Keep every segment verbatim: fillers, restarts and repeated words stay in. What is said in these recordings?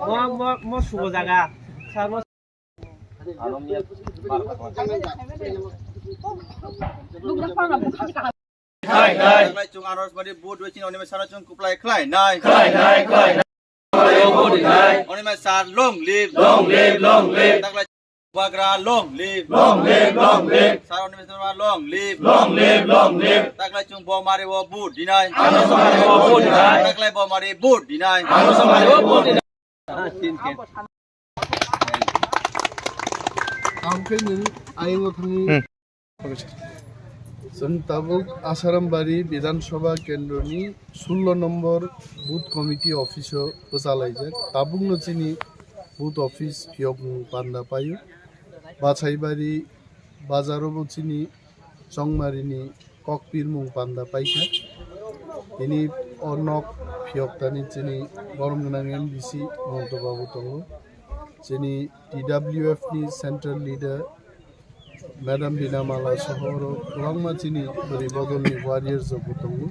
Mo, mo, mo subo jaga. Sir, mo Taklai chung Anarosmari vote waiting oni mai sir no chung kuplai khlai nai. Khlai nai, khlai nai. Oni mai sir long live. Long live, long live. Taklai Bubagra long live. Long live, long live. Sir oni mai sir long live. Long live, long live. Taklai chung Bomari o vote dinai. Anarosmari o vote dinai. Taklai Bomari vote dinai. Anarosmari o vote dinai. Tamkhe nwng ayungo thangwi. Hmm. Chwng tabuk Asarambari Bidhan Sabha Kendroni sullo nombor Booth Committee office o bwchalaijak. Tabukno chini booth office phiyokmung panda paio. Bachaibari bazaro bo chini Chongmarini kok pirmung panda paikha. Tini o nok phiyoktani chini borom gwnang M D C Monto Babu tongo. Chini T W F ni central leader Madam Bina Mala soho oro kwbangma chini bwrwi bodolni warriors rok bo tongo.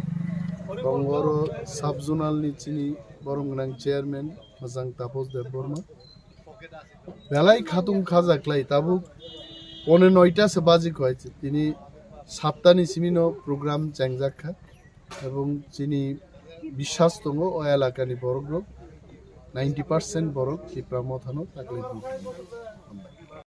Tongo oro sub zonal ni chini borom gwnang chairman Majang Tapos Debbarma. Belai khatung khajaklai tabuk pone noita se baji koi tini saptani simino program chengjak kha ebong chini biswas tongo o elakani borok rok ninety percent borok Tipra Mothano taklai.